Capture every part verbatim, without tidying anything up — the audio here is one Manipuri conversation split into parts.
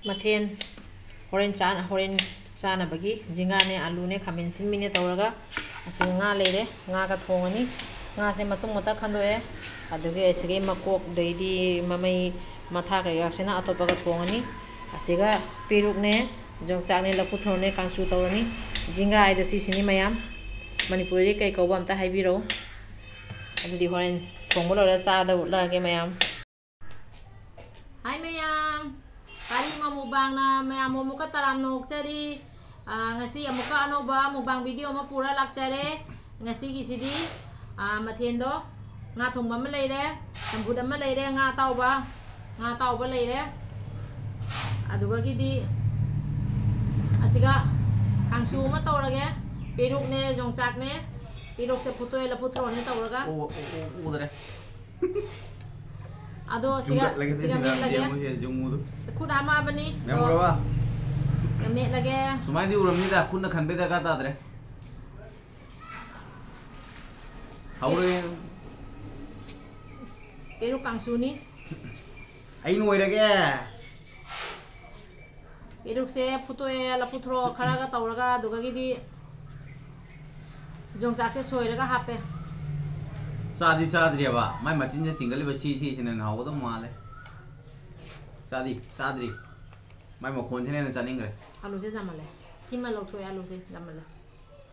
ꯃꯊꯦꯜ ꯍꯣꯔꯦꯟ ꯆꯥ-, ꯍꯣꯔꯦꯟ ꯆꯥꯅꯕꯒꯤ ꯖꯤꯡꯒꯥꯅꯦ, ꯑꯂꯨꯅꯦ, ꯈꯥꯃꯦꯟ ꯑꯁꯤꯟꯕꯤꯅꯦ ꯇꯧꯔꯒ ꯑꯁꯤꯒ ꯉꯥ ꯂꯩꯔꯦ, ꯉꯥꯒ ꯊꯣꯡꯉꯅꯤ꯫ ꯉꯥꯁꯦ ꯃꯇꯨꯝ ꯃꯇꯥ ꯈꯟꯗꯣꯛꯑꯦ, ꯑꯗꯨꯒꯤ ꯑꯁꯤꯒꯤ ꯃꯀꯣꯛ, ꯑꯗꯩꯗꯤ ꯃꯃꯩ, ꯃꯊꯥ ꯀꯩꯀꯥꯁꯤꯅ ꯑꯇꯣꯞꯄꯒ ꯊꯣꯡꯉꯅꯤ꯫ ꯑꯁꯤꯒ ꯄꯦꯔꯨꯛꯅꯦ, ꯌꯣꯡꯆꯥꯛꯅꯦ, ꯂꯐꯨ ꯊꯔꯣꯅꯦ, ꯀꯥꯡꯁꯨ ꯇꯧꯔꯅꯤ꯫ ꯖꯤꯡꯒꯥ ꯍꯥꯏꯗꯣ ꯁꯤꯁꯤꯅꯤ ꯃꯌꯥꯝ꯫ ꯃꯅꯤꯄꯨꯔꯤꯗꯤ ꯀꯩ ꯀꯧꯕ ꯑꯝꯇ ꯍꯥꯏꯕꯤꯔꯛꯎ꯫ ꯑꯗꯨꯗꯤ ꯍꯣꯔꯦꯟ ꯊꯣꯡꯕ ꯂꯣꯏꯔ ꯆꯥꯗ ꯎꯠꯂꯛꯑꯒꯦ ꯃꯌꯥꯝ꯫ ꯍꯥꯏ ꯃꯌꯥꯝ, ꯀꯔꯤꯃ ꯃꯨꯛꯕꯥꯡꯅ ꯃꯌꯥꯝꯕꯨ ꯑꯃꯨꯛꯀ ꯇꯔꯥꯝꯅ ꯑꯣꯛꯆꯔꯤ꯫ ꯑꯥ, ꯉꯁꯤ ꯑꯃꯨꯛꯀ ꯑꯅꯧꯕ ꯃꯨꯛꯕꯥꯡ ꯚꯤꯗꯤꯑꯣ ꯑꯃ ꯄꯨꯔ ꯂꯥꯛꯆꯔꯦ꯫ ꯉꯁꯤꯒꯤꯁꯤꯗꯤ, ꯑꯥ, ꯃꯊꯦꯜꯗꯣ ꯉꯥ ꯊꯣꯡꯕ ꯑꯃ ꯂꯩꯔꯦ, ꯆꯝꯐꯨꯠ ꯑꯃ ꯂꯩꯔꯦ, ꯉꯥ ꯑꯇꯥꯎꯕ, ꯉꯥ ꯑꯇꯥꯎꯕ ꯂꯩꯔꯦ꯫ ꯑꯗꯨꯒꯒꯤꯗꯤ ꯑꯁꯤꯒ ꯀꯥꯡꯁꯨ ꯑꯃ ꯇꯧꯔꯒꯦ꯫ ꯄꯦꯔꯨꯛꯅꯦ, ꯌꯣꯡꯆꯥꯛꯅꯦ, ꯄꯦꯔꯨꯛꯁꯦ ꯐꯨꯠꯇꯣꯛꯑꯦ, ꯂꯐꯨ ꯊꯔꯣꯅꯦ ꯇꯧꯔꯒ꯫ ꯑꯣ, ꯑꯣ, ꯑꯣ, ꯎꯗ꯭ꯔꯦ꯫ ꯑꯗꯣ ꯁꯤꯒ, ꯌꯨꯡꯈꯠꯂꯒ ꯁꯤꯒ ꯆꯠꯈꯤꯗ꯭ꯔꯥ ꯃꯦꯠꯂꯒꯦ꯫ ꯌꯦꯡꯉꯨꯁꯦ, ꯌꯨꯡꯉꯨꯗꯣ꯫ ꯈꯨꯠ ꯍꯥꯝꯃꯛꯑꯕꯅꯤ꯫ ꯃꯌꯥꯝ ꯎꯔꯕ? ꯁꯤꯒ ꯃꯦꯠꯂꯒꯦ꯫ ꯁꯨꯃꯥꯏꯅꯗꯤ ꯎꯔꯝꯅꯤꯗ, ꯈꯨꯠꯅ ꯈꯟꯕꯩ ꯗꯔꯀꯥꯔ ꯇꯥꯗ꯭ꯔꯦ꯫ ꯍꯧꯔꯦ꯫ ꯄꯦꯔꯨꯛ ꯀꯥꯡꯁꯨꯅꯤ꯫ ꯑꯩ ꯅꯣꯏꯔꯒꯦ꯫ ꯄꯦꯔꯨꯛꯁꯦ ꯐꯨꯠꯇꯣꯛꯑꯦ, ꯂꯐꯨ ꯊꯔꯣ ꯈꯔꯒ ꯇꯧꯔꯒ, ꯑꯗꯨꯒꯒꯤꯗꯤ ꯌꯣꯡꯆꯥꯛꯁꯦ ꯁꯣꯏꯔꯒ ꯍꯥꯞꯄꯦ꯫ ꯆꯥꯗꯤ ꯆꯥꯗ꯭ꯔꯤꯑꯕ, ꯃꯥꯏ ꯃꯆꯤꯟꯁꯦ ꯆꯤꯡꯒꯠꯂꯤꯕ ꯁꯤ, ꯁꯤꯁꯤꯅ ꯍꯦꯟꯅ ꯍꯥꯎꯒꯗꯧ ꯃꯥꯜꯂꯦ꯫ ꯆꯥꯗꯤ ꯆꯥꯗ꯭ꯔꯤ꯫ ꯃꯥꯏ ꯃꯈꯣꯟꯁꯤꯅ ꯍꯦꯟꯅ ꯆꯥꯅꯤꯡꯈ꯭ꯔꯦ꯫ ꯑꯂꯨꯁꯦ ꯌꯥꯝꯃꯜꯂꯦ꯫ ꯁꯤꯃ ꯂꯧꯊꯣꯛꯑꯦ, ꯑꯂꯨꯁꯦ ꯌꯥꯝꯃꯜꯂꯦ꯫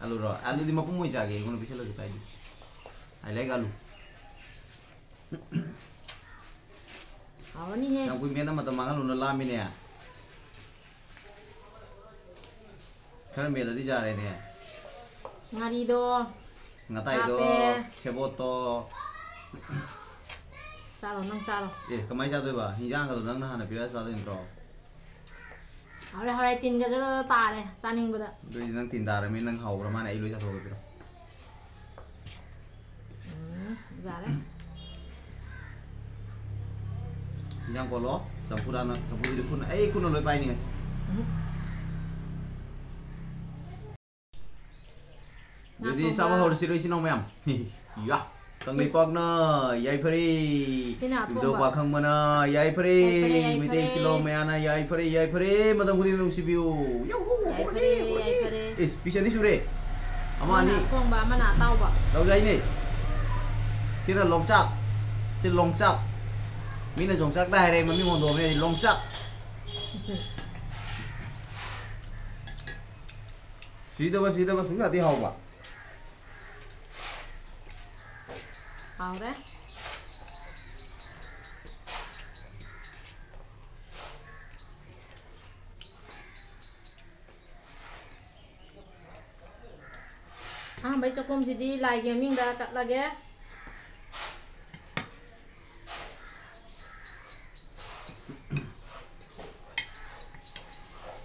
ꯑꯂꯨꯔꯣ? ꯑꯂꯨꯗꯤ ꯃꯄꯨꯝ ꯑꯣꯏꯅ ꯆꯥꯒꯦ, ꯑꯩꯉꯣꯟꯗ ꯄꯤꯁꯜꯂꯁꯨ ꯀꯥꯏꯗꯦ꯫ I like ꯑꯂꯨ꯫ ꯍꯥꯎꯔꯅꯤꯍꯦ꯫ ꯌꯥꯝ ꯀꯨꯏ ꯃꯦꯠꯅ ꯃꯇꯝ ꯃꯥꯡꯍꯜꯂꯨꯅ, ꯂꯥꯝꯃꯤꯅꯦ꯫ ꯈꯔ ꯃꯦꯠꯂꯗꯤ ꯌꯥꯔꯦꯅꯦ꯫ ꯉꯥꯔꯤꯗꯣ ꯉꯇꯥꯏꯗꯣ, ꯍꯥꯞꯄꯦ꯫ ꯁꯦꯕꯣꯠꯇꯣ꯫ ꯆꯥꯔꯣ, ꯅꯪ ꯆꯥꯔꯣ꯫ ꯑꯦ, ꯀꯃꯥꯏꯅ ꯆꯥꯗꯣꯏꯕ? ꯍꯤꯟꯖꯥꯡꯒꯗꯣ ꯅꯪꯅ ꯍꯥꯟꯅ ꯄꯤꯔꯛꯑ ꯆꯥꯗꯣꯏ ꯅꯠꯇ꯭ꯔꯣ? ꯍꯥꯎꯔꯦ, ꯍꯥꯎꯔꯦ, ꯇꯤꯟꯒꯁꯦ ꯂꯣꯏ ꯇꯥꯔꯦ ꯆꯥꯅꯤꯡꯕꯗ꯫ ꯑꯗꯨꯏꯗꯤ ꯅꯪ ꯇꯤꯟ ꯇꯥꯔꯃꯤ, ꯅꯪ ꯍꯥꯎꯈ꯭ꯔ ꯃꯥꯅꯦ, ꯑꯩ ꯂꯣꯏ ꯆꯥꯊꯣꯛꯑꯒꯦ, ꯄꯤꯔꯣ꯫ ꯎꯝ, ꯌꯥꯔꯦ꯫ ꯏꯟꯖꯥꯡ ꯀꯣꯠꯂꯣ, ꯆꯝꯐꯨꯠ ꯍꯥꯟꯅ, ꯆꯝꯐꯨꯠꯁꯤꯗꯤ ꯈꯨꯠꯅ, ꯑꯩ ꯈꯨꯠꯅ ꯂꯣꯏ ꯄꯥꯏꯅꯤꯡꯉꯁꯤ꯫ ꯎꯝ꯫ ꯑꯗꯨꯗꯤ ꯉꯥ ꯆꯥꯕ ꯊꯣꯡꯕ꯫ ꯍꯧꯔꯁꯤꯔꯣ, ꯏꯆꯤꯟ ꯏꯅꯥꯎ ꯃꯌꯥꯝ? ꯌꯥ꯫ ꯀꯪꯂꯩꯄꯥꯛꯅ ꯌꯥꯏꯐꯔꯦ꯫ ꯁꯤꯅ ꯑꯊꯣꯡꯕ꯫ ꯏꯕꯨꯙꯧ ꯄꯥꯈꯪꯕꯅ ꯌꯥꯏꯐꯔꯦ꯫ ꯌꯥꯏꯐꯔꯦ, ꯌꯥꯏꯐꯔꯦ꯫ ꯃꯩꯇꯩ ꯆꯤꯜꯍꯧ ꯃꯌꯥꯅ ꯌꯥꯏꯐꯔꯦ, ꯌꯥꯏꯐꯔꯦ꯫ ꯃꯇꯝ ꯈꯨꯗꯤꯡ ꯅꯨꯡꯁꯤꯕꯤꯌꯨ꯫ ꯌꯥꯎꯍꯨ, ꯌꯥꯏꯐꯔꯦ, ꯌꯥꯏꯐꯔꯦ꯫ ꯑꯦ, ꯄꯤꯁ ꯑꯅꯤ ꯁꯨꯔꯦ꯫ ꯑꯃ ꯑꯃꯅ ꯑꯅꯤ꯫ ꯑꯊꯣꯡꯕ, ꯑꯃꯅ ꯑꯇꯥꯎꯕ꯫ ꯂꯧꯖꯩꯅꯦ꯫ ꯁꯤꯅ ꯂꯣꯡꯆꯥꯛ꯫ ꯁꯤ ꯂꯣꯡꯆꯥꯛ꯫ ꯃꯤꯅ ꯌꯣꯡꯆꯥꯛꯇ ꯍꯥꯏꯔꯦ, ꯃꯃꯤꯡ ꯍꯣꯟꯗꯣꯛꯑꯕꯅꯦ ꯑꯩ, ꯂꯣꯡꯆꯥꯛ꯫ ꯁꯤꯗꯕ, ꯁꯤꯗꯕ ꯁꯨꯡꯌꯥꯗꯦ ꯍꯥꯎꯕ꯫ ꯍꯥꯎꯔꯦ꯫ ꯑꯍꯥꯟꯕꯩ ꯆꯥꯛꯈꯨꯝꯁꯤꯗꯤ ꯂꯥꯏꯒꯤ ꯃꯃꯤꯡꯗ ꯀꯠꯂꯒꯦ꯫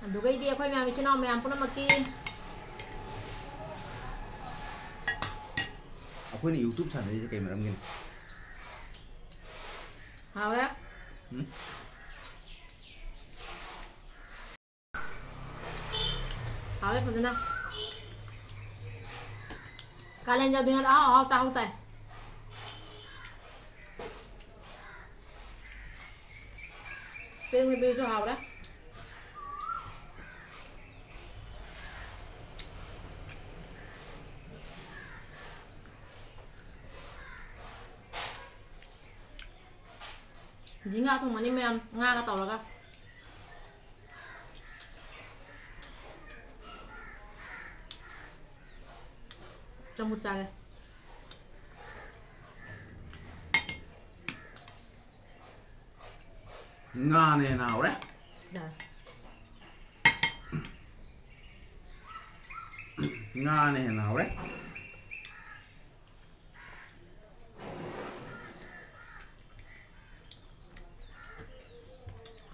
ꯑꯗꯨꯒꯩꯗꯤ ꯑꯩꯈꯣꯏ ꯃꯌꯥꯝ, ꯏꯆꯤꯟ ꯏꯅꯥꯎ ꯃꯌꯥꯝ ꯄꯨꯝꯅꯃꯛꯀꯤ꯫ ꯑꯩꯈꯣꯏꯅ YouTube ꯁꯥꯟꯅꯔꯤꯁꯦ ꯀꯩ ꯃꯔꯝꯒꯤꯅꯣ? ꯍꯥꯎꯔꯦ꯫ ꯎꯝ? ꯍꯥꯎꯔꯦ ꯐꯖꯅ꯫ ꯀꯥꯂꯦꯟ ꯌꯧꯗ꯭ꯔꯤꯉꯩꯗ ꯑꯍꯥꯎ ꯑꯍꯥꯎ ꯆꯥꯍꯧ ꯇꯥꯏ꯫ ꯄꯦꯔꯨ ꯄꯦꯔꯨꯁꯨ ꯍꯥꯎꯔꯦ꯫ ꯖꯤꯡꯒꯥ ꯊꯣꯡꯕꯅꯤ ꯃꯌꯥꯝ, ꯉꯥꯒ ꯇꯧꯔꯒ꯫ ꯆꯝꯐꯨꯠ ꯆꯥꯒꯦ꯫ ꯉꯥꯅ ꯍꯦꯟꯅ ꯍꯥꯎꯔꯦ꯫ ꯌꯥꯔꯦ꯫ ꯉꯥꯅ ꯍꯦꯟꯅ ꯍꯥꯎꯔꯦ꯫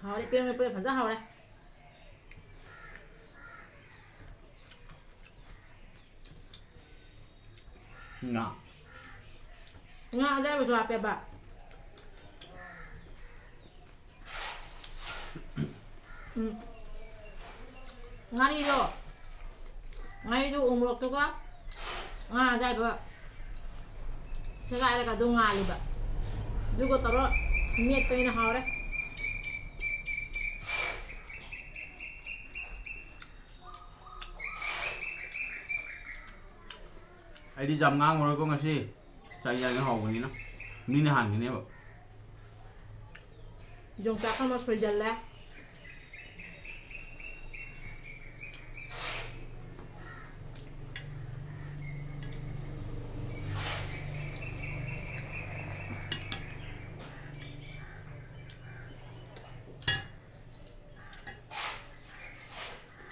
ꯍꯥꯎꯔꯦ, ꯄꯦꯔꯦ ꯄꯦꯔꯦ, ꯐꯖ ꯍꯥꯎꯔꯦ꯫ ꯉꯥ꯫ ꯉꯥ ꯑꯌꯥꯏꯕꯁꯨ ꯍꯥꯞꯄꯦꯕ꯫ ꯎꯝ꯫ ꯉꯥꯔꯤꯗꯣ, ꯉꯥꯔꯤꯗꯣ ꯎ ꯃꯣꯔꯣꯛꯇꯨꯒ ꯉꯥ ꯑꯌꯥꯏꯕ ꯁꯦꯒꯥꯏꯔꯒ ꯑꯗꯨꯝ ꯉꯥꯜꯂꯤꯕ꯫ ꯑꯗꯨꯒ ꯇꯧꯔ ꯃꯦꯠꯄꯅꯤꯅ ꯍꯥꯎꯔꯦ꯫ ꯑꯩꯗꯤ ꯌꯥꯝ ꯉꯥꯡꯉꯔꯣꯏꯀꯣ ꯉꯁꯤ꯫ ꯆꯥꯛ ꯏꯟꯖꯥꯡ ꯍꯥꯎꯕꯅꯤꯅ꯫ ꯃꯤꯅ ꯍꯥꯟꯒꯅꯦꯕ꯫ ꯌꯣꯡꯆꯥꯛ ꯑꯃ ꯁꯣꯏꯖꯜꯂꯦ꯫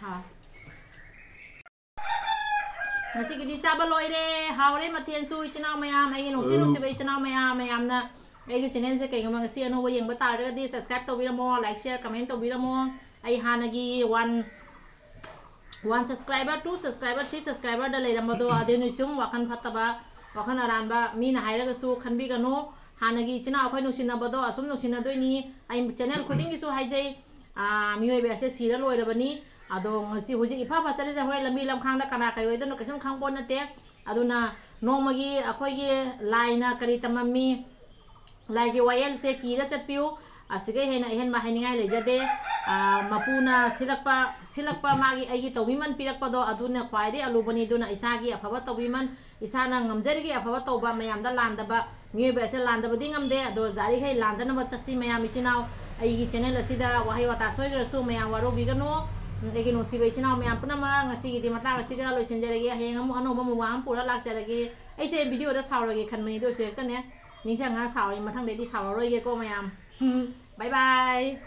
ꯍꯥ꯫ ꯉꯁꯤꯒꯤꯗꯤ ꯆꯥꯕ ꯂꯣꯏꯔꯦ꯫ ꯍꯥꯎꯔꯦ ꯃꯊꯦꯜꯁꯨ, ꯏꯆꯤꯟ ꯏꯅꯥꯎ ꯃꯌꯥꯝ, ꯑꯩꯒꯤ ꯅꯨꯡꯁꯤ ꯎꯝ꯫ ꯅꯨꯡꯁꯤꯕ ꯏꯆꯤꯟ ꯏꯅꯥꯎ ꯃꯌꯥꯝ, ꯃꯌꯥꯝꯅ ꯑꯩꯒꯤ channelꯁꯦ ꯀꯩꯒꯨꯝꯕ ꯉꯁꯤ ꯑꯅꯧꯕ ꯌꯦꯡꯕ ꯇꯥꯔꯒꯗꯤ subscribe ꯇꯧꯕꯤꯔꯝꯃꯣ, like, share, comment ꯇꯧꯕꯤꯔꯝꯃꯣ꯫ ꯑꯩ ꯍꯥꯟꯅꯒꯤ one, one subscriber, two subscriber, three subscriberꯗ ꯂꯩꯔꯝꯕꯗꯣ, ꯑꯗꯨꯅ ꯁꯨꯝ ꯋꯥꯈꯜ ꯐꯠꯇꯕ, ꯋꯥꯈꯜ ꯑꯔꯥꯟꯕ, ꯃꯤꯅ ꯍꯥꯏꯔꯒꯁꯨ ꯈꯟꯕꯤꯒꯅꯨ꯫ ꯍꯥꯟꯅꯒꯤ ꯏꯆꯤꯟ ꯏꯅꯥꯎ ꯑꯩꯈꯣꯏ ꯅꯨꯡꯁꯤꯅꯕꯗꯣ ꯑꯁꯨꯝ ꯅꯨꯡꯁꯤꯅꯗꯣꯏꯅꯤ꯫ ꯑꯩ channel ꯈꯨꯗꯤꯡꯒꯤꯁꯨ ꯍꯥꯏꯖꯩ, ꯑꯥ, ꯃꯤꯑꯣꯏꯕ ꯑꯁꯦ ꯁꯤꯔ ꯂꯣꯏꯔꯕꯅꯤ꯫ ꯑꯗꯣ ꯉꯁꯤ ꯍꯧꯖꯤꯛ ꯏꯐ ꯐ ꯆꯠꯂꯤꯁꯦ ꯍꯣꯔꯦꯟ ꯂꯝꯕꯤ ꯂꯝꯈꯥꯡꯗ ꯀꯅꯥ ꯀꯩ ꯑꯣꯏꯗꯣꯏꯅꯣ ꯀꯩꯁꯨꯝ ꯈꯪꯄꯣꯠ ꯅꯠꯇꯦ꯫ ꯑꯗꯨꯅ ꯅꯣꯡꯃꯒꯤ ꯑꯩꯈꯣꯏꯒꯤ ꯂꯥꯏꯅ ꯀꯔꯤ ꯇꯝꯃꯝꯃꯤ, ꯂꯥꯏꯒꯤ ꯋꯥꯌꯦꯜꯁꯦ ꯀꯤꯔ ꯆꯠꯄꯤꯌꯨ꯫ ꯑꯁꯤꯒ ꯍꯦꯟꯅ ꯑꯍꯦꯟꯕ ꯍꯥꯏꯅꯤꯡꯉꯥꯏ ꯂꯩꯖꯗꯦ꯫ ꯑꯥ, ꯃꯄꯨꯅ ꯁꯤꯜꯂꯛꯄ, ꯁꯤꯜꯂꯛꯄ ꯃꯥꯒꯤ ꯑꯩꯒꯤ ꯇꯧꯕꯤꯃꯟ ꯄꯤꯔꯛꯄꯗꯣ ꯑꯗꯨꯅ ꯈ꯭ꯋꯥꯏꯗꯒꯤ ꯑꯂꯨꯕꯅꯤ꯫ ꯑꯗꯨꯅ ꯏꯁꯥꯒꯤ ꯑꯐꯕ ꯇꯧꯕꯤꯃꯟ, ꯏꯁꯥꯅ ꯉꯝꯖꯔꯤꯒꯦ ꯑꯐꯕ ꯇꯧꯕ, ꯃꯌꯥꯝꯗ ꯂꯥꯟꯗꯕ꯫ ꯃꯤꯑꯣꯏꯕ ꯑꯁꯦ ꯂꯥꯟꯗꯕꯗꯤ ꯉꯝꯗꯦ, ꯑꯗꯣ ꯌꯥꯔꯤꯈꯩ ꯂꯥꯟꯗꯅꯕ ꯆꯠꯁꯤ ꯃꯌꯥꯝ ꯏꯆꯤꯟ ꯏꯅꯥꯎ꯫ ꯑꯩꯒꯤ channel ꯑꯁꯤꯗ ꯋꯥꯍꯩ ꯋꯥꯇꯥ ꯁꯣꯏꯈ꯭ꯔꯁꯨ ꯃꯌꯥꯝ ꯋꯥꯔꯧꯕꯤꯒꯅꯨ꯫ ꯎꯝ, ꯑꯩꯒꯤ ꯅꯨꯡꯁꯤꯕ ꯏꯆꯤꯟ ꯏꯅꯥꯎ ꯃꯌꯥꯝ ꯄꯨꯝꯅꯃꯛ, ꯉꯁꯤꯒꯤꯗꯤ ꯃꯇꯥꯡ ꯑꯁꯤꯗ ꯂꯣꯏꯁꯤꯟꯖꯔꯒꯦ꯫ ꯍꯌꯦꯡ ꯑꯃꯨꯛ ꯑꯅꯧꯕ ꯃꯨꯛꯕꯥꯡ ꯑꯃ ꯄꯨꯔ ꯂꯥꯛꯆꯔꯒꯦ꯫ ꯑꯩꯁꯦ videoꯗ ꯁꯥꯎꯔꯒꯦ ꯈꯟꯕꯅꯤ, ꯑꯗꯨ ꯑꯣꯏꯔꯁꯨ ꯍꯦꯛꯇꯅꯦ ꯅꯤꯡꯁꯤꯡꯉꯒ ꯁꯥꯎꯔꯦ꯫ ꯃꯊꯪꯗꯩꯗꯤ ꯁꯥꯎꯔꯔꯣꯏꯒꯦꯀꯣ ꯃꯌꯥꯝ꯫ ꯎꯝ, bye bye꯫